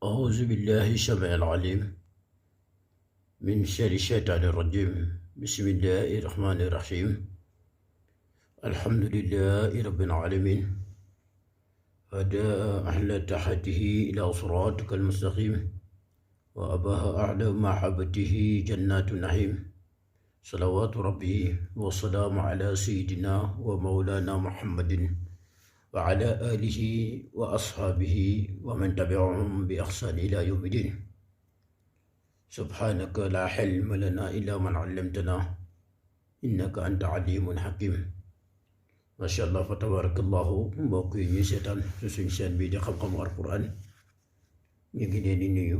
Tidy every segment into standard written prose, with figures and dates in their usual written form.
أعوذ بالله السميع العليم من شر الشيطان الرجيم. بسم الله الرحمن الرحيم. الحمد لله رب العالمين. هدى أهل تحته إلى صراطك المستقيم وأباه أعلى محبته جنات النعيم. صلوات ربي والسلام على سيدنا ومولانا محمد وعلى آله وأصحابه ومن تبعهم بإحسان إلى يوم الدين. سبحانك لا حلم لنا إلا من علمتنا إنك أنت عليم حكيم. ما شاء الله فتبارك الله. mbokk yi ñuy seetaan ci suñ seen bii di xam-xamu alquran ñu ngi leen di nuyu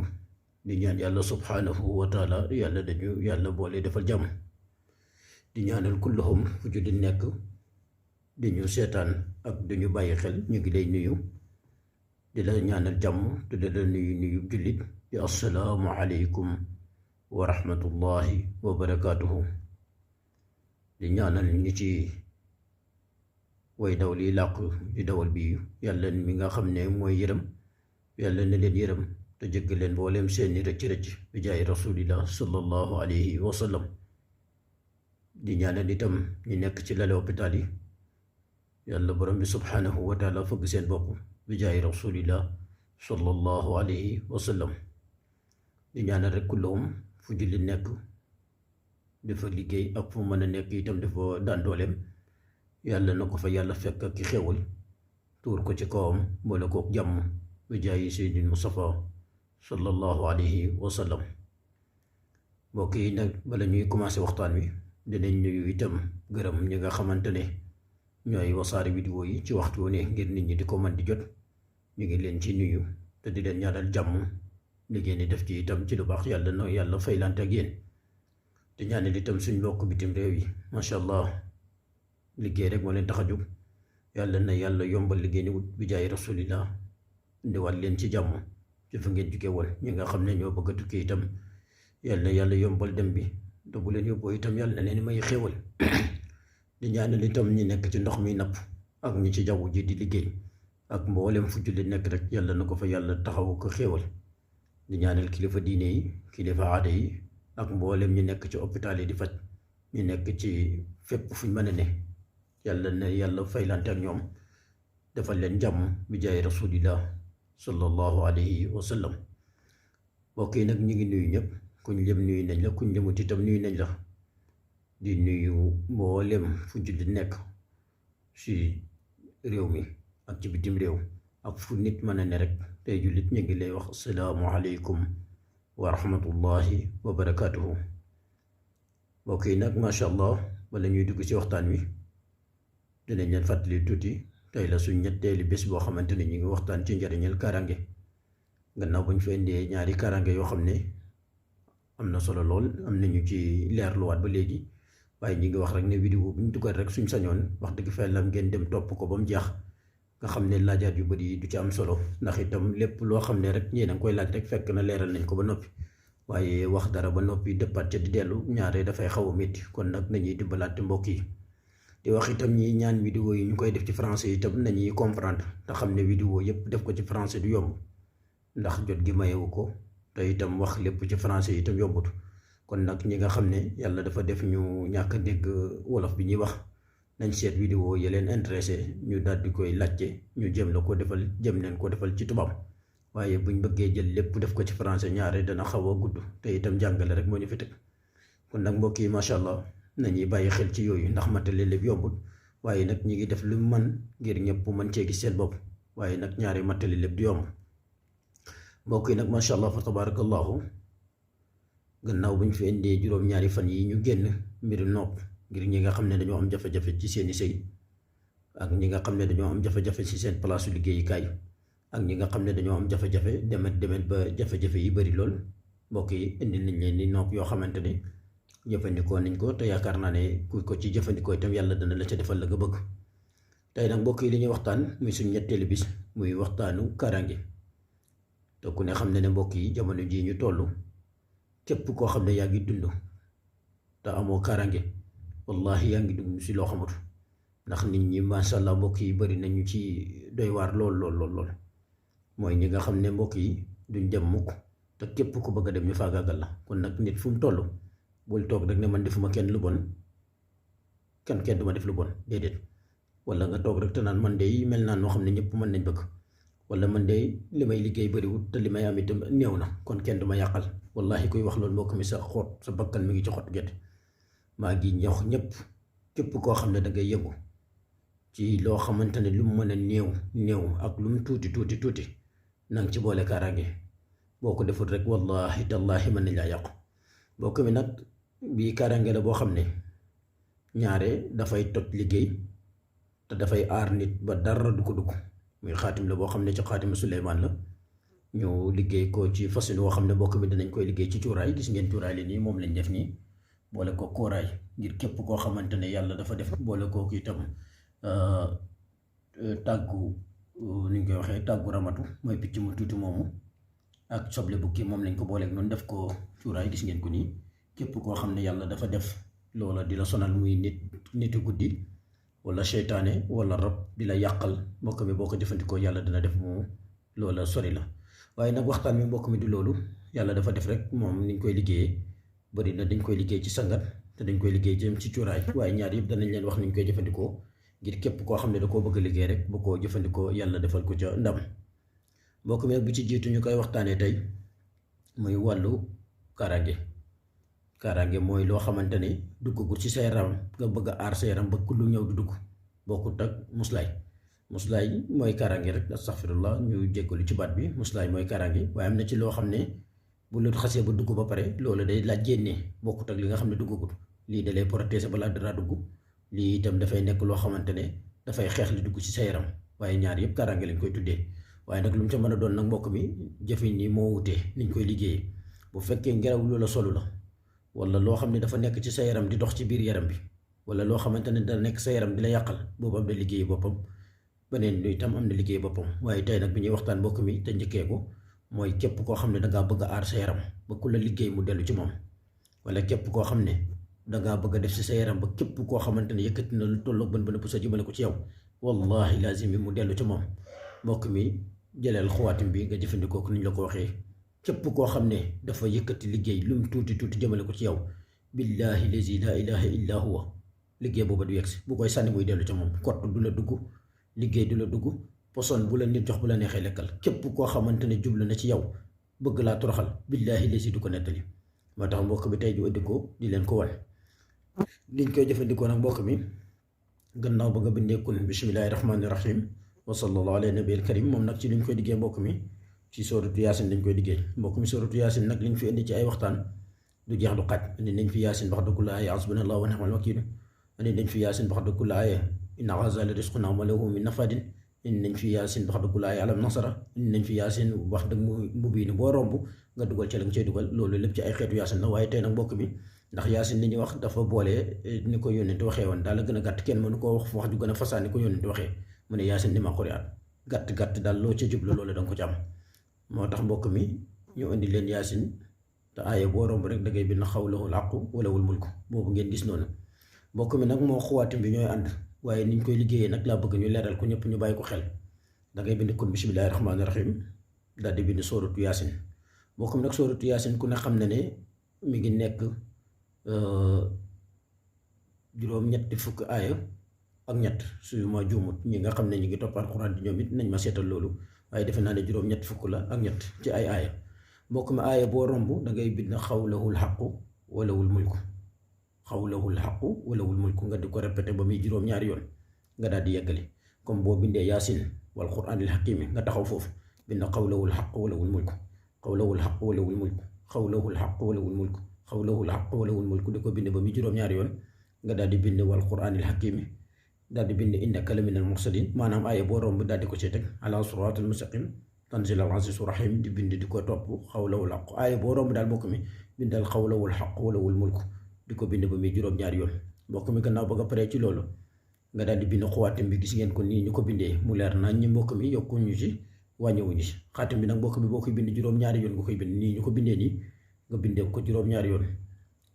di ñaan yàlla subhanahu wa taala yàlla boole defal jàmm di ñaanal kulluhum fu julli nekk di ñu seetaan ak di ñu bàyyi xel ñu ngi lay nuyu di la ñaanal jàmm te di la nuyu jullit di assalaamu aleykum wa rahmatullahi wa barakaatuhu. di ñaanal ñi ci way daw li làqu di dawal bi yàlla mi nga xam ne mooy yërëm yàlla na leen yërëm te jéggal leen mbooleem seeni rëcc bi jaay rasulillah sallallahu alayhi wa sallam. di ñaanal itam ñi nekk ci lale hôpital yi yàlla borom bi subhanahu wa taala fëgg seen bopp bi jaay rasulillah sallallahu alayhi wa sallam. di ñaanal rek kullum fu julli nekk dafa liggéey ak fu mën a nekk itam dafa daan dooleem yàlla na ko fa yàlla fekk ki xewal tuur ko ci kawam boole kook jàmm bi jaay seydil Mustafa sallallahu alayhi wa sallam. mbokk yi nag bala ñuy commencé waxtaan wi dinañ nuyu itam gërëm ñi nga xamante ne ñooy wasaare vidéo yi ci waxtu ne ngir nit ñi di ko mën di jot. ñu ngi leen ci nuyu te di leen ñaanal jàmm liggéey ni def ci itam ci lu baax yàlla faylante ak yéen. di ñaanal itam suñ mbokk bitim réew yi macha allah liggéey rek moo leen tax a jóg yàlla na yàlla yombal liggéey ni wut bi jaay rasulillah indiwaat leen ci jàmm ci fa ngeen jóge woon. ñi nga xam ne ñoo bëgg a tukki itam yàlla yombal dem bi te bu leen yóbboo itam yàlla na leen may xéewal. di ñaanal itam ñi nekk ci ndox mi napp ak ñi ci jaww ji di liggéey ak mboolem fu julli nekk rek yàlla na ko fa yàlla taxawu ko xéewal. di ñaanal kilifa diine yi kilifa aada yi ak mboolem ñi nekk ci hôpital yi di faj ñu nekk ci fépp fuñ mën a ne yàlla na yàlla faylante ak ñoom defal leen jàmm bi jaay rasulillah sallallahu alayhi wa sallam. mbokk yi nag ñu ngi nuyu ñëpp kuñ lim nuyu nañ la kuñ limut itam nuyu nañ la. di nuyu mboolem fu jullit nekk ci réew mi ak ci bitim réew ak fu nit mën a ne rek tey jullit ñu ngi lay wax assalaamu aleykum wa rahmatullahi wa barakaatuhu. mbokk yi nag macha allah bala ñuy dugg ci waxtaan wi dinañ leen fàttali tuuti tey la suñ ñetteeli bés boo xamante ne ñu ngi waxtaan ci njariñal kaaraange gannaaw bu ñu fa indee ñaari kaaraange yoo xam ne am na solo lool am nañu ci leerluwaat ba léegi waaye ñi ngi wax rek ne vidéo bu ñu dugal rek suñ sañoon wax dëgg fa yàlla ngeen dem topp ko ba mu jeex nga xam ne laajaat yu bari du ci am solo ndax itam lépp loo xam ne rek ñee a ngi koy laaj rek fekk na leeral nañ ko ba noppi waaye wax dara ba noppi dëppaat ca di dellu ñaare dafay xaw a métti kon nag nañuy dimbalaate mbokk yi. di wax itam ñi ñaan vidéo yi ñu koy def ci français itam nañuy comprendre te xam ne vidéo yëpp def ko ci français du yomb ndax jot gi mayewu ko te itam wax lépp ci français itam yombut. kon nag ñi nga xam ne yàlla dafa def ñu ñàkk a dégg wolof bi ñuy wax nañ seet vidéo yi leen intéressé ñu daal di koy laajte ñu jëm leen ko defal ci tubaab waaye buñ bëggee jël lépp def ko ci français ñaare dana xaw a gudd te itam jàngale rek moo ñu fi teg. kon nag mbokk yi macha allah nañuy bàyyi xel ci yooyu ndax matale lépp yombut waaye nag ñi ngi def lu man ngir ñëpp mën cee gis seen bopp waaye nag ñaari matale lépp du yomb. mbokk yi nag macha allah fa tabarakallahu gannaaw bu ñu fi indee juróom-ñaari fan yi ñu génn mbiru nopp ngir ñi nga xam ne dañoo am jafe-jafe ci seeni sëy ak ñi nga xam ne dañoo am jafe-jafe ci seen palaasu liggéeyukaay ak ñi nga xam ne dañoo am jafe-jafe demet ba jafe-jafe yi bari lool. mbokk yi indi nañ leen ni nopp yoo xamante ne jëfandikoo nañ ko te yaakaar naa ne ku ko ci jëfandikoo itam yàlla dana la ca defal la nga bëgg. tey nag mbokk yi li ñuy waxtaan muy suñ ñetteelu bis muy waxtaanu kaaraange te ku ne xam ne mbokk yi jamono jii ñu toll képp koo xam ne yaa ngi dund te amoo kaaraange wallahi yaa ngi dund si loo xamut ndax nit ñi macha allah mbokk yi bari nañu ci doy waar lool mooy ñi nga xam ne mbokk yi duñ dem mukk te képp ku bëgg a dem ñu faagaagal la. kon nag nit fu mu toll bul toog rek ne man defuma kenn lu bon kenn duma def lu bon déedéet. wala nga toog rek te naan man de mel naa noo xam ne ñëpp mën nañ bëgg wala man de li may liggéey bëriwul te li may am itam néew na kon kenn du ma yàqal. wallahi kuy wax loolu mbokk mi sa xoot sa bakkan mi ngi ci xot gerte. maa ngi ñox ñëpp képp koo xam ne da ngay yëngu ci loo xamante ne lu mu mën a néew ak lu mu tuuti na nga ci boole kaaraange. boo ko deful rek wallahi tallahi mën nañ laa yàqu. mbokk mi nag bii kaaraange la boo xam ne ñaare dafay toj liggéey te dafay aar nit ba dara du ko dugg. muy xaatim la boo xam ne ci xaatima Suleymaan la ñu liggéey ko ci façon woo xam ne mbokk mi dinañ koy liggéey ci cuuraay. gis ngeen cuuraay li nii moom lañ def nii boole ko kóoraay ngir képp koo xamante ne yàlla dafa def boole kooku itam tàggu ni ñu koy waxee tàggu ramatu mooy picc mu tuuti moomu ak soble bukki moom lañ ko booleeg noonu def ko cuuraay. gis ngeen ko nii képp koo xam ne yàlla dafa def loola di la sonal muy nitu guddi wala seytaane wala rab di la yàqal mbokk mi boo ko jëfandikoo yàlla dina def mu loola sori la. waaye nag waxtaan mi mbokk mi di loolu yàlla dafa def rek moom ni ñu koy liggéeyee bari na dañ koy liggéey ci sangat te dañ koy liggéey jëm ci cuuraay. waaye ñaar yëpp danañ leen wax ni ñu koy jëfandikoo ngir képp koo xam ne da koo bëgg a liggéey rek bu ko jëfandikoo yàlla defal ko ca ndam. mbokk mi bu ci jiitu ñu koy waxtaanee tey muy wàllu kaaraange mooy loo xamante ni duggagul ci sa yaram nga bëgg a aar sa yaram ba ku lu ñëw du dugg. bokkut ak muslaay mooy kaaraange rek astaghfirullah ñu jéggalu ci baat bi. muslaay mooy kaaraange waaye am na ci loo xam ne bu lu xasee ba dugg ba pare loolu day laaj génnee bokkut ak li nga xam ne duggagul. lii da lay protéger balaa dara dugg. lii itam dafay nekk loo xamante ne dafay xeex li dugg ci sa yaram waaye ñaar yëpp kaaraange lañ koy tuddee. waaye nag lu mu ca mën a doon nag mbokk mi jëfin ñi moo wutee niñ koy liggéeyee. bu fekkee ngelaw lu la solu la wala loo xam ne dafa nekk ci sa yaram di dox ci biir yaram bi wala loo xamante ne dana nekk sa yaram di la yàqal boobu am na liggéey boppam beneen bi itam am na liggéey boppam. waaye tey nag bi ñuy waxtaan mbokk mi te njëkkee ko mooy képp koo xam ne dangaa bëgg a aar sa yaram ba ku la liggéey mu dellu ci moom wala képp koo xam ne dangaa bëgg a def ci sa yaram ba képp koo xamante ne yëkkati na lu tolloog bën pusa jëmale ko ci yow wallahi lazim mu dellu ci moom. mbokk mi jëleel xuwaatim bi nga jëfandikoo ko ni ñu la ko waxee. képp koo xam ne dafa yëkkati liggéey lu mu tuuti jëmale ko ci yow billahi lazi la ilaha illa huwa liggéey booba du yegsi bu koy sànni muy dellu ca moom. kott du la dugg liggéey du la dugg poson bu la nit jox bu la neexee lekkal. képp koo xamante ne jublu na ci yow bëgg laa toroxal billahi lazi du ko nettali. moo tax mbokk bi tey ju ëddi ko di leen ko wan liñ koy jëfandikoo nag mbokk mi gannaaw ba nga bindee kun bismillahi rahmaani rahim wa sallallahu ala nabiyil karim. moom nag ci liñ koy liggéey mbokk mi ci sooratu yaasin dañ koy liggéey. mbokk mi sooratu yaasin nag liñ fi indi ci ay waxtaan du jeex du xaaj. indi nañ fi yaasin bax da kulla aaya hasbunallahu wa ni'mal wakiil. indi nañ fi yaasin bax da kulla aaya inna haazaa la rizqunaa ma lahu min nafaadin. indi nañ fi yaasin bax da kulla aaya alam nasara. indi nañ fi yaasin wax dëgg mu bii boo romb nga dugal ci la nga cay dugal. loolu lépp ci ay xeetu yaasin la. waaye tey nag mbokk mi ndax yaasin li ñuy wax dafa boole ni ko yónnent waxee woon daal la gën a gàtt kenn mënu koo wax ju gën a fasaan ni ko yónnent waxee mu ne yaasin ni ma xuriyaat gàtt daal loo ca jublu loolu danga ko ci am. moo tax mbokk mi ñu indi leen yaasin te aaya boo romb rek dangay bind xawlahul aqu walahul mulku boobu ngeen gis noonu. mbokk mi nag moo xuwaatim bi ñooy ànd waaye niñ koy liggéeyee nag laa bëgg ñu leeral ko ñëpp ñu bàyyi ko xel. dangay bind kun bismillahi rahmaani rahim daal di bind sooratu yaasin. mbokk mi nag sooratu yaasin ku ne xam na ne mi ngi nekk juróom-ñetti fukk aaya ak ñett su ma juumut ñi nga xam ne ñu ngi topp alxuraan di ñoom it nañ ma seetal loolu waaye defe naa ne juróom-ñett fukk la ak ñett ci ay aaya. mbokk mi aaya boo romb dangay bind xawlahul xaqu walahul mulku xawlahul xaqu walahul mulku nga di ko répété ba muy juróom-ñaari yoon nga daal di yeggali. comme boo bindee yaasin wal quraanil hakiim nga taxaw foofu bind xawlahul xaqu walahul mulku xawlahul xaqu walahul mulku xawlahul xaqu walahul mulku xawlahul xaqu walahul mulku di ko bind ba muy juróom-ñaari yoon nga daal di bind wal quraanil hakiim daal di bind innaka la minal mursaliin maanaam aaya boo romb daal di ko ci teg ala siraatal mustaqim tanzilal aziizir rahiim di bind di ko topp xawlahul xaq aaya boo romb daal mbokk mi bindal xawlahul xaq walahul mulku di ko bind ba muy juróom-ñaari yoon. mbokk mi gannaaw ba nga paree ci loolu nga daal di bind xawaatim bi gis ngeen ko nii ñu ko bindee mu leer nañ ñi mbokk mi yokkuñu ci wàññiwuñu ci. xaatim bi nag mbokk mi boo koy bind juróom-ñaari yoon nga koy bind nii ñu ko bindee nii nga bindee ko juróom-ñaari yoon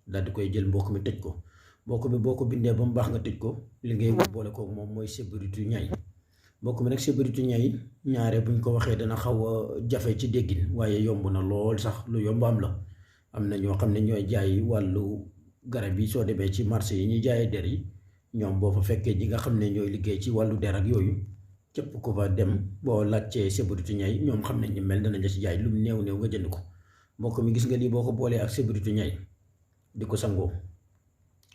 daal di koy jël mbokk mi tëj ko. mbokk mi boo ko bindee ba mu baax nga tëj ko li ngay boole kook moom mooy sébbiritu ñay mbokk mi nag sébéritu ñay ñaare buñ ko waxee dana xaw a jafe ci déggin waaye yomb na lool sax lu yomb am la. am na ñoo xam ne ñooy jaay wàllu garab yi soo demee ci marché yi ñuy jaayee der yi ñoom boo fa fekkee ñi nga xam ne ñooy liggéey ci wàllu der ak yooyu képp ku fa dem boo laajtee sébéritu ñay ñoom xam nañ ni mel danañ la ci jaay lu mu néew néew nga jënd ko. mbokk mi gis nga lii boo ko boolee ak sébéritu ñay di ko sangoo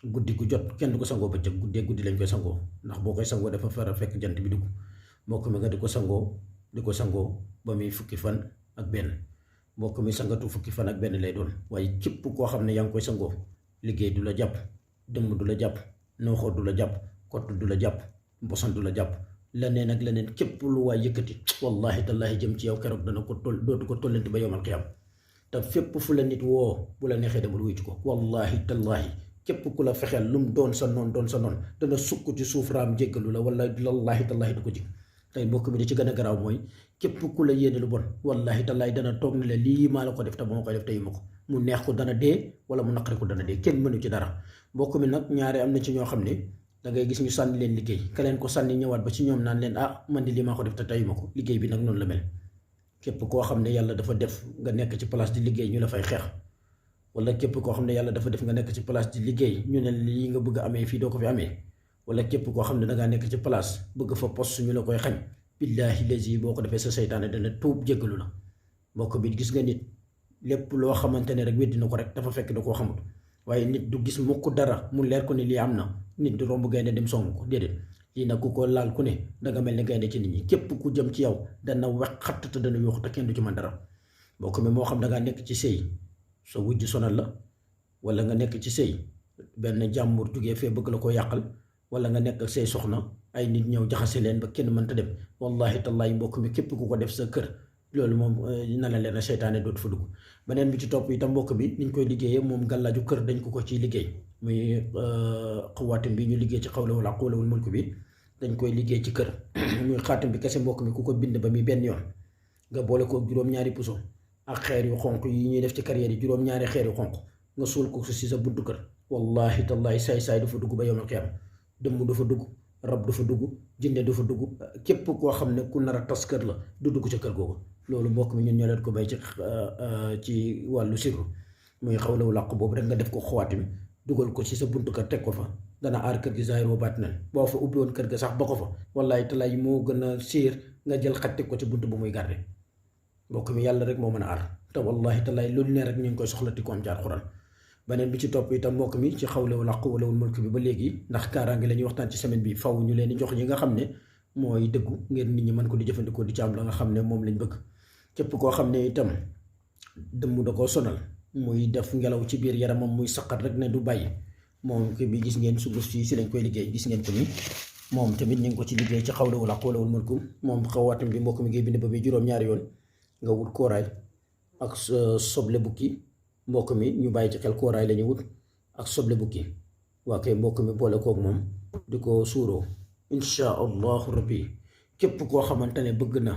guddi gu jot kenn du ko sangoo bëccëg guddee guddi lañ koy sangoo ndax boo koy sangoo dafa fara fekk jant bi dugg. mbokk mi nga di ko sangoo ba muy fukki fan ak benn mbokk mi sangatu fukki fan ak benn lay doon waaye képp koo xam ne yaa ngi koy sangoo liggéey du la jàpp, dëmm du la jàpp, nooxoor du la jàpp, kott du la jàpp, mbosan du la jàpp, leneen ak leneen képp lu waay yëkkati wallahi tallahi jëm ci yow keroog dana ko dootu ko tollanti ba yowmal qiyaam. te fépp fu la nit woo bu la neexee demal wuyu ko wallahi tallahi képp ku la fexeel lu mu doon sa noon dana sukk ci suuf raam jéggalu la wallahi tallahi du ko jig. tey mbokk mi di ci gën a garaaw mooy képp ku la yéene lu bon wallahi tallahi dana toog ne la lii maa la ko def te ba ma koy def te yu ma ko mu neex ko dana dee wala mu naqari ko dana dee kenn mënu ci dara. mbokk mi nag ñaare am na ci ñoo xam ne da ngay gis ñu sànni leen liggéey ka leen ko sànni ñëwaat ba ci ñoom naan leen man di lii maa ko def te tey ma ko liggéey bi nag noonu la mel. képp koo xam ne yàlla dafa def nga nekk ci place di liggéey ñu la fay xeex wala képp koo xam ne yàlla dafa def nga nekk ci place di liggéey ñu ne lii nga bëgg a amee fii doo ko fi amee wala képp koo xam ne dangaa nekk ci place bëgg fa poste ñu la koy xañ billaahi lazi boo ko defee sa seytaane dana tuub jéggalu la. mbokk bi gis nga nit lépp loo xamante ne rek weddi na ko rek dafa fekk da koo xamut waaye nit du gis mukk dara mu leer ko ne lii am na nit du romb gaynde dem song ko déedéet. lii nag ku ko laal ku ne danga mel ni gaynde ci nit ñi képp ku jëm ci yow dana wex xatt te dana yuuxu te kenn du ci mën dara. mbokk mi moo xam dangaa nekk ci sëy sa wujj sonal la wala nga nekk ci sëy benn jàmbur jugee fee bëgg la ko yàqal wala nga nekk ak say soxna ay nit ñëw jaxase leen ba kenn mënta dem wallahi tallahi mbokk mi képp ku ko def sa kër loolu moom na la leen a seytaane dootu fa dugg. beneen bi ci topp itam mbokk bi niñ koy liggéeyee moom gàllaaju kër dañ ko ciy liggéey muy xawaatim bi ñu liggéey ci xawlawul ak xawlawul mulk bi dañ koy liggéey ci kër muy xaatim bi kese mbokk mi ku ko bind ba muy benn yoon nga boole ko juróom-ñaari puso ak xeer yu xonq yi ñuy def ci carrière yi juróom-ñaari xeer yu xonq nga suul ko si sa buntu kër wallahi tallahi saay du fa dugg ba yawmal qiyaama dëmm du fa dugg rab du fa dugg jinne du fa dugg képp koo xam ne ku nar a tas kër la du dugg ca kër googu. loolu mbokk mi ñun ñoo leen ko bay ci wàllu sirru muy xawlawul àq boobu rek nga def ko xawaatim dugal ko ci sa buntu kër teg ko fa dana aar kër gi zaahir wa baatinan boo fa ubbi woon kër ga sax ba ko fa wallahi talaay moo gën a siir nga jël xaj teg ko ci buntu bu muy garde. mbokk mi yàlla rek moo mën a aar te wallahi talaay lu ne rek ñu ngi koy soxla ti ko am ci Alxuraan. beneen bi ci topp itam mbokk mi ci xawlawul àq walawul mulk bi ba léegi ndax kaaraange la ñuy waxtaan ci semaine bi faw ñu leen di jox yi nga xam ne mooy dëggu ngir nit ñi mën ko di jëfandikoo di ci am la nga xam ne moom lañ bëgg. képp koo xam ne itam dëmm da koo sonal muy def ngelaw ci biir yaramam muy saqat rek ne du bàyyi moom ki bi gis ngeen sunguf si lañ koy liggéey gis ngeen ko ni moom tamit ñu ngi ko ci liggéey ci xawlawul àq walawul mulk moom xawaatim bi mbokk mi ngay bind ba bi juróom-ñaari yoon nga wut kooraay ak soble bukki mbokk mi ñu bàyyi ci xel kooraay la ñu wut ak soble bukki waa kay mbokk mi boole kook moom di ko suuroo insha allahu rabbi képp koo xamante ne bëgg na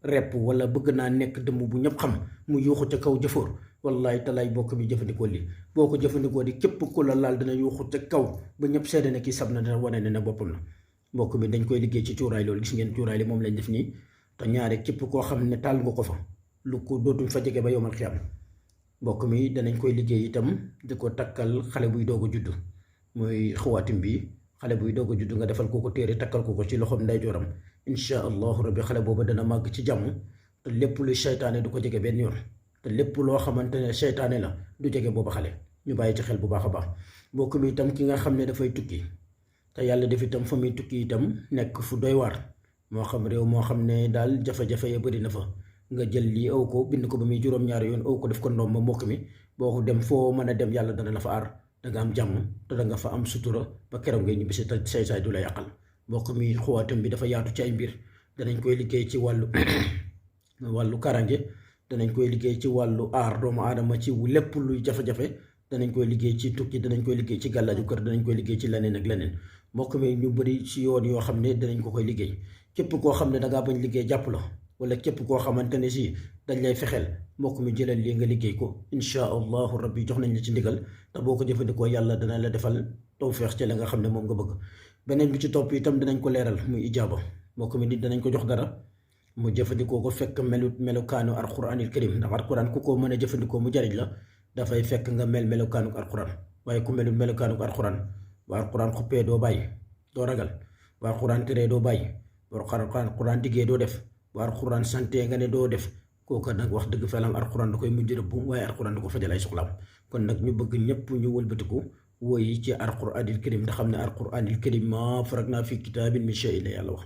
repp wala bëgg naa nekk dëmm bu ñëpp xam mu yuuxu ca kaw jëfoor wallahi talaay bokk bi jëfandikoo lii boo ko jëfandikoo di képp ku la laal dina yuuxu ca kaw ba ñëpp seede ne kii sab na dina wane ne boppam la. mbokk mi dañ koy liggéey ci cuuraay loolu gis ngeen cuuraay li moom lañ def nii te ñaare képp koo xam ne taal nga ko fa lu ko dootuñ fa jege ba yowmal xiyaam. mbokk mi danañ koy liggéey itam di ko takkal xale buy doog a judd muy xawaatim bi xale buy doog a judd nga defal ko téere takkal ko ci loxoom ndeyjooram insha allahu rabbi xale boobu dana màgg ci jàmm te lépp luy seytaane du ko jege benn yoon te lépp loo xamante ne seytaane la du jege boobu xale ñu bàyyi ci xel bu baax a baax. mbokk mi itam ki nga xam ne dafay tukki te yàlla def itam fa muy tukki itam nekk fu doy waar moo xam réew moo xam ne daal jafe-jafe ya bëri na fa nga jël lii aw ko bind ko ba muy juróom-ñaari yoon aw ko def ko ndoom ba mbokk mi boo ko dem foo mën a dem yàlla dana la fa aar danga am jàmm te danga fa am sutura ba keroog ngay ñibbisi te say du la yàqal. mbokk mi xawaatim bi dafa yaatu ci ay mbir danañ koy liggéey ci wàllu karange danañ koy liggéey ci wàllu aar doomu aadama ci lépp luy jafe-jafe danañ koy liggéey ci tukki danañ koy liggéey ci gàllaaju kër danañ koy liggéey ci leneen ak leneen. mbokk mi ñu bëri ci yoon yoo xam ne danañ ko koy liggéey képp koo xam ne dangaa bañ liggéey jàpp la wala képp koo xamante ne si dañ lay fexeel mbokk mi jëlal lii nga liggéey ko insha allahu rabbi jox nañ la ci ndigal te boo ko jëfandikoo yàlla dana la defal tawfeex ci la nga xam ne moom nga bëgg. beneen bi ci topp itam dinañ ko leeral muy ijaaba mbokk mi nit danañ ko jox dara mu jëfandikoo ko fekk melukaanu alquranil karim ndax alquran ku ko mën a jëfandikoo mu jariñ la dafay fekk nga melukaanu alquran waaye ku melut melukaanu alquran ba alquran xuppee doo bàyyi doo ragal ba alquran teree doo bàyyi ba alquran diggee doo def ba alquran santee nga ne doo def kooka nag wax dëgg fa yàlla alquran da koy mujj rëbb waaye alquran da ko fajal ay soxlaam kon nag ñu bëgg ñëpp ñu wëlbatiku woyi ci alquranil karim te xam ne alquranil karim maa faratnaa fi kitaabin min shay la yàlla wax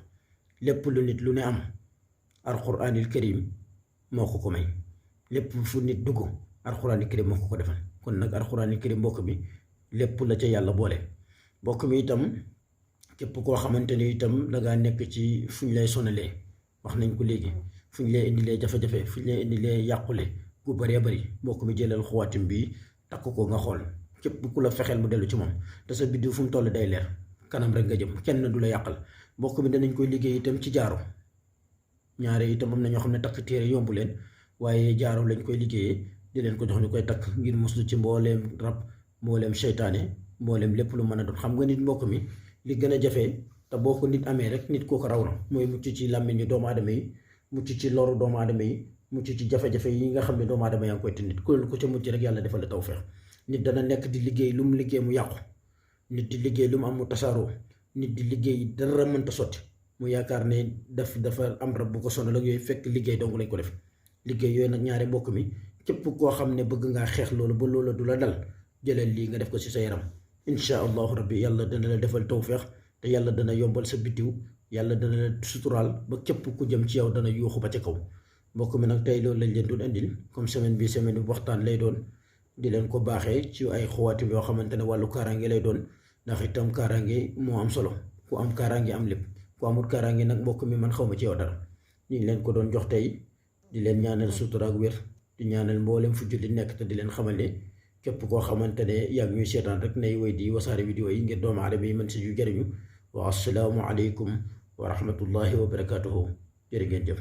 lépp lu nit lu ne am alquranil karim moo ko may lépp fu nit dugg alquranil karim moo ko defal kon nag alquranil karim mbokk mi lépp la ca yàlla boole mbokk mi itam képp koo xamante ni itam dangaa nekk ci fu ñu lay sonalee wax nañ ko léegi fu ñu lay indilee jafe-jafe fu ñu lay indilee yàqule gu bëree bëri mbokk mi jëlal xuwaatim bi takk ko nga xool képp ku la fexeel mu dellu ci moom te sa biddiw fu mu toll day leer kanam rek nga jëm kenn du la yàqal mbokk mi danañ koy liggéey itam ci jaaro ñaare itam am na ñoo xam ne takk téere yombu leen waaye jaaro lañ koy liggéeyee di leen ko jox ñu koy takk ngir muslu ci mbooleem rab mbooleem seytaane mbooleem lépp lu mën a doon xam nga nit mbokk mi li gën a jafe te boo ko nit amee rek nit kooku raw na mooy mucc ci làmmiñ yi doomu aadama yi mucc ci loru doomu aadama yi mucc ci jafe-jafe yi nga xam ne doomu aadama yaa ngi koy te nit ku ca mucc rek yàlla defal la tawfeex nit dana nekk di liggéey lu mu liggéey mu yàqu nit di liggéey lu mu am mu tasaaroo nit di liggéey dara mënta sotti mu yaakaar ne dafa am rab bu ko sonal ak yooyu fekk liggéey dong lañ ko def liggéey yooyu nag ñaari mbokk mi képp koo xam ne bëgg ngaa xeex loolu ba loola du la dal jëlal lii nga def ko ci sa yaram insha allahu rabbi yàlla dana la defal tawfeex te yàlla dana yombal sa biddiw yàlla dana la suturaal ba képp ku jëm ci yow dana yuuxu ba ca kaw mbokk mi nag tey loolu lañ leen doon indil comme semaine bi waxtaan lay doon di leen ko baaxee ci ay xawaatim yoo xamante ne wàllu kaaraange lay doon ndax itam kaaraange moo am solo ku am kaaraange am lépp ku amul kaaraange nag mbokk mi man xaw ma ci yow dara ñu ngi leen ko doon jox tey di leen ñaanal sutura ak wér di ñaanal mboolem fu julli nekk te di leen xamal ne képp koo xamante ne yàgg ñuy seetaan rek nay woy di wasaare vidéo yi ngir doomu aadama yi mën si yu jëriñu wa assalaamu aleykum wa rahmatullahi wa barakatuhu jërë ngeen jëf